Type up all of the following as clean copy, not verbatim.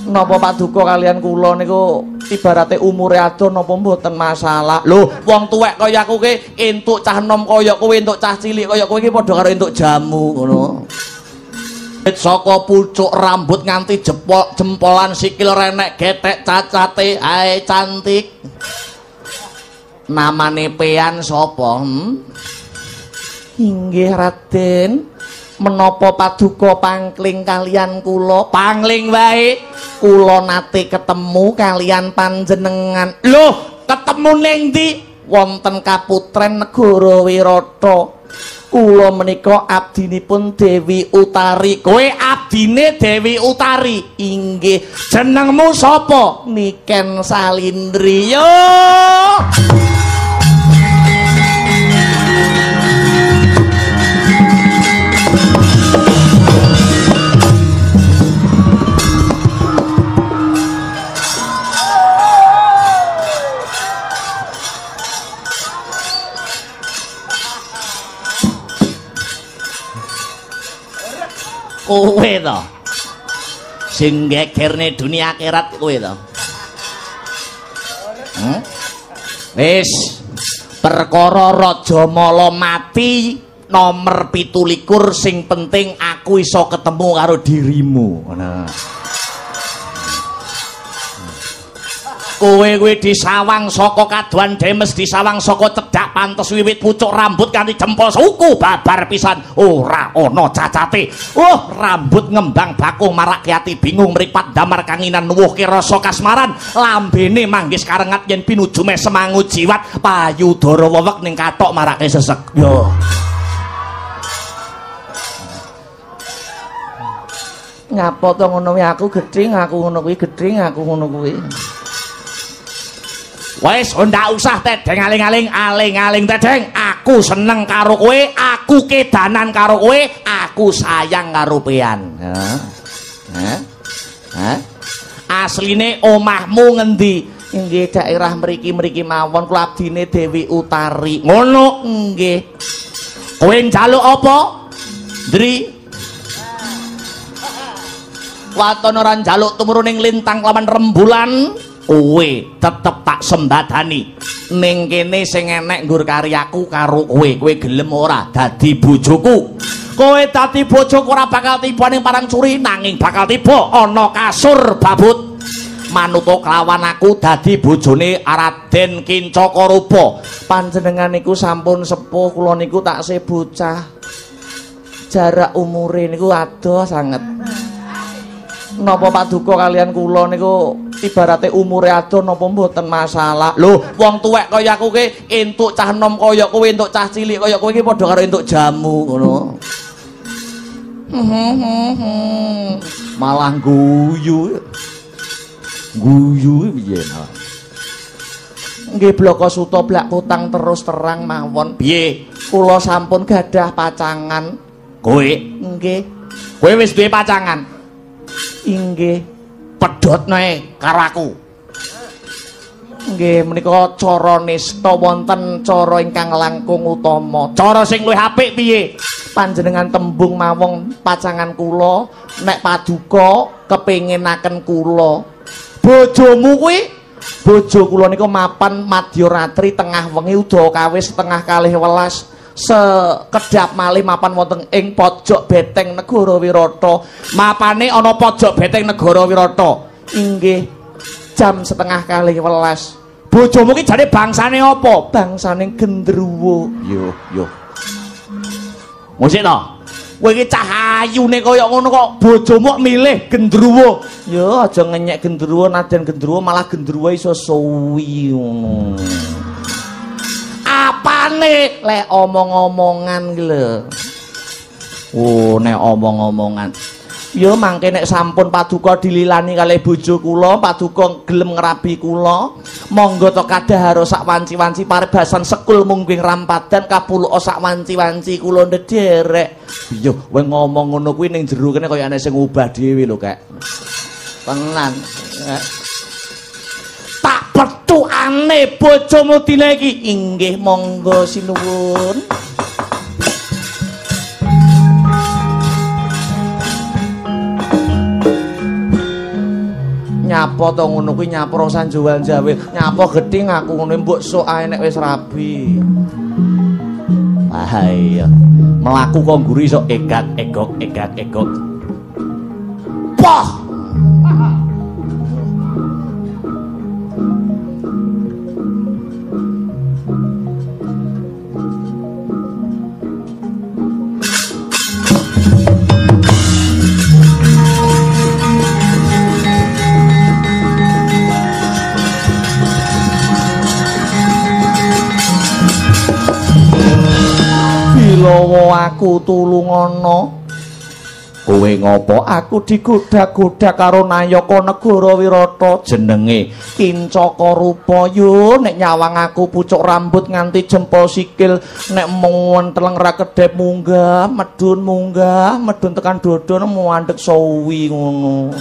Napa paduka kalian kula niku ibarate umure adoh napa mboten masalah. Lho, wong tuwek kaya aku ki entuk cah enom kaya kowe, entuk cah cilik kaya kowe iki padha karo entuk jamu ngono. Saka pucuk rambut nganti jepol jempolan sikil renek getek cacate, ae cantik. Namane pean sapa? Inggih Raden. Menapa paduka pangkling kalian kula? Pangling wae. Kula nate ketemu kalian panjenengan. Loh, ketemu ning ndi? Wonten kaputren negara Wirata. Kula menika abdinipun Dewi Utari. Kowe abdine Dewi Utari? Inggih. Jenengmu sapa? Niken Salindri. Yo. Kowe to sing gegerne dunia akhirat kowe to. Wis perkara Raja Mala mati nomor 27 sing penting aku iso ketemu karo dirimu. Nah. Kowe kuwi disawang saka kadohan demes, disawang saka cedhak pantes wiwit pucuk rambut kanthi jempol suku babar pisan ora ana cacate. Oh, rambut ngembang bakung marake ati bingung, mripat damar kanginan nuwuhke rasa kasmaran, lambene manggis karengat yen pinuju semangu jiwat, payudara wewek ning kathok marake sesek. Yo. Ngapa to ngono kuwi aku gething, aku ngono kuwi gething, aku ngono kuwi. Wes ndak usah tedeng aling-aling, aling-aling tedeng. Aku seneng karo kowe, aku kedanan karo kowe, aku sayang karo pean. Hah? Hah? Asline omahmu ngendi? Nggih daerah mriki-mriki mawon, kula abdine Dewi Utari. Ngono nggih. Kowe njaluk apa? Ndri. Waton ora njaluk tumurun ning lintang lawan rembulan. Kowe tetep tak sembadani. Ning kene sing enek nggur karyaku karo kowe. Kowe gelem ora dadi bojoku? Kowe dadi bojoku ora bakal tiba ning parang curi, nanging bakal tiba ana kasur babut. Manuta kelawan aku dadi bojone Raden Kincaka Rupa. Panjenengan niku sampun sepuh, kula niku taksih bocah. Jarak umure niku adoh sanget. Napa paduka kalian kula niku ibarate umure adoh napa mboten masalah. Lho, wong tuwek kaya aku ki entuk cah enom kaya kowe, entuk cah cilik kaya kowe iki padha karo entuk jamu ngono. Malah guyu. Guyu piye malah. Nggih blaka suta blak kutang terus terang mawon. Piye? Kula sampun gadah pacangan. Kowe? Nggih. Kowe wis duwe pacangan? Inggih. Pedhotne karo aku. Nggih menika cara nista wonten cara ingkang langkung utama. Cara sing luwih apik piye? Panjenengan tembung mawon pacangan kula nek paduka kepingenaken kula. Bojomu kuwi bojo kula niku mapan madyaratri tengah wengi uda kawis 11:30. Sekedap malih mapan wonten ing pojok beteng negara Wirata. Mapane ana pojok beteng negara Wirata. Inggih. Jam 11:30. Bojomu ki jane bangsane apa? Bangsane gendruwo. Yo yo. Musik to? Kowe iki cah ayune kaya ngono kok bojomu milih gendruwo. Yo aja ngenyek gendruwo, najan gendruwo malah gendruwo iso suwi ngono. Apane lek omong-omongan ki lho. Oh, nek omong-omongan. Ya mangke nek sampun paduka dililani kalih bojo kula, paduka gelem ngrabi kula, monggo to kadhahara sak wanci-wanci paribasan sekul mungging rampadan kapuluka sak wanci-wanci kula ndederek. Yo, kowe ngomong ngono kuwi ning jero kene kaya ana sing ngubah dhewe lho, Kek. Tenan. Tak petukane bojomu dina iki. Inggih monggo sinuwun. Nyapa to ngono kuwi nyapa ora juwal-jawil. Nyapa gething aku ngono mbok sok ae nek wis rabi. Ah iya. Mlaku kok mburi sok egak egok egak egok. Poh. Bilawa aku tulungana. Kowe ngopo? Aku digoda-goda karo nayaka negara Wirata jenenge Kincaka Rupa. Yo nek nyawang aku pucuk rambut nganti jempol sikil, nek menteleng ra kedhep munggah, medun munggah, medun tekan dodo mandek suwi ngono.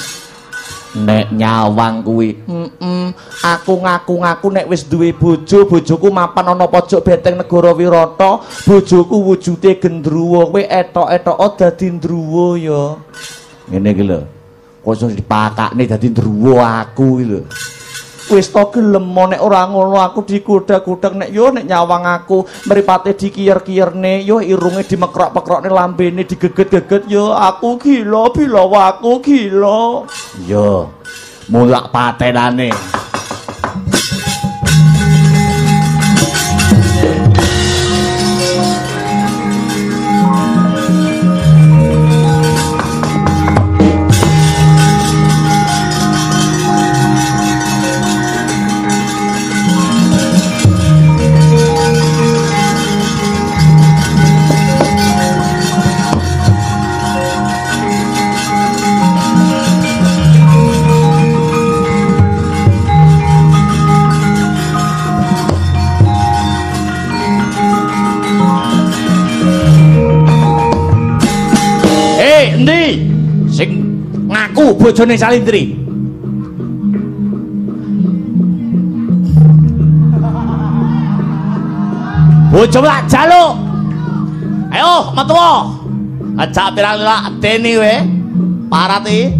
Nek nyawang kuwi, aku ngaku-ngaku nek wis duwe bojo, bojoku mapan ana pojok beteng negara Wirata, bojoku wujude gendruwo, kowe etok-etoka dadi ndruwo ya. Ngene iki lho. Kok iso dipakakne dadi ndruwo aku iki lho. Wis to gelem nek ora ngono aku digoda-goda nek yo nek nyawang aku mripate dikiyer-kiyerne, yo irunge dimekrok-mekrokne, lambene digeget-geget, yo aku gila, bilawa aku gila. Yo mulak patenane. Sing ngaku bojone Salindri. Bojo lak jaluk. Ayo metu. Ajak pirang lak deni kowe. Parat iki.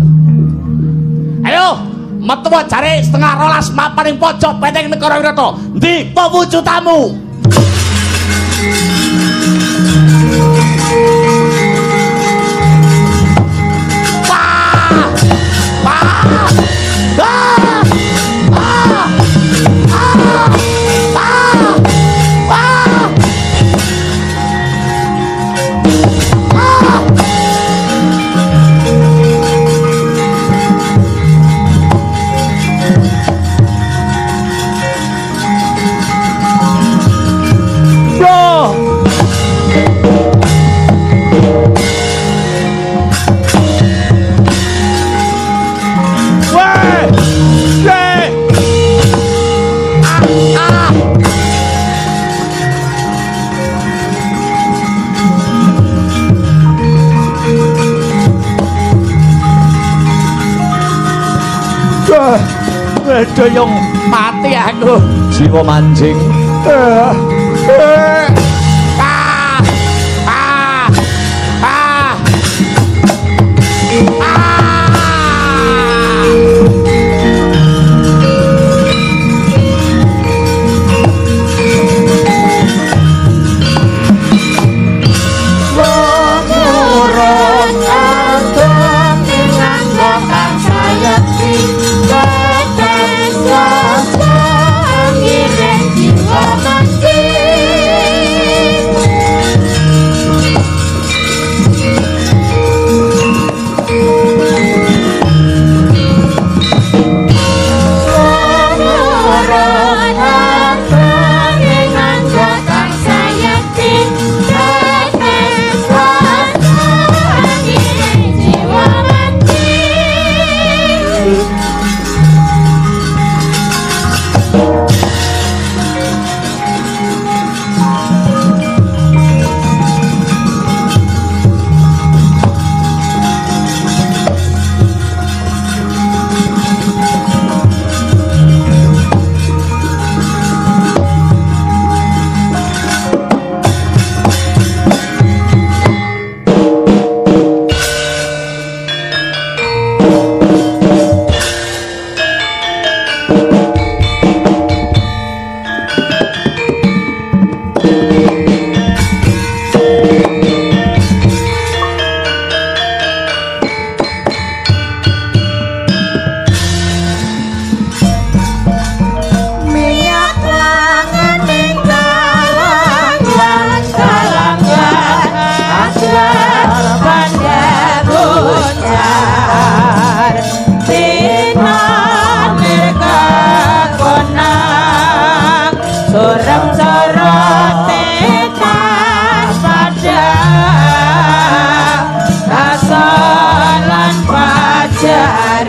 Ayo metu jare 11:30 mapan ing pojok beteng negara Wirata. Endi pewujudamu? Doyong mati aku. Jiwa mancing. Ah ah ah ah. Jiwa mancing.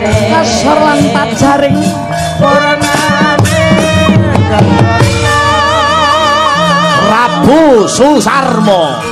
Kasor lan pajaring Prabu Susarma.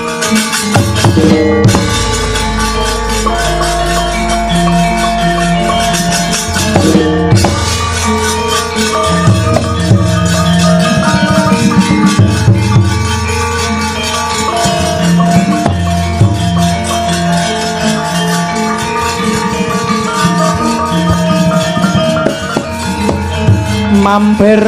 Mampir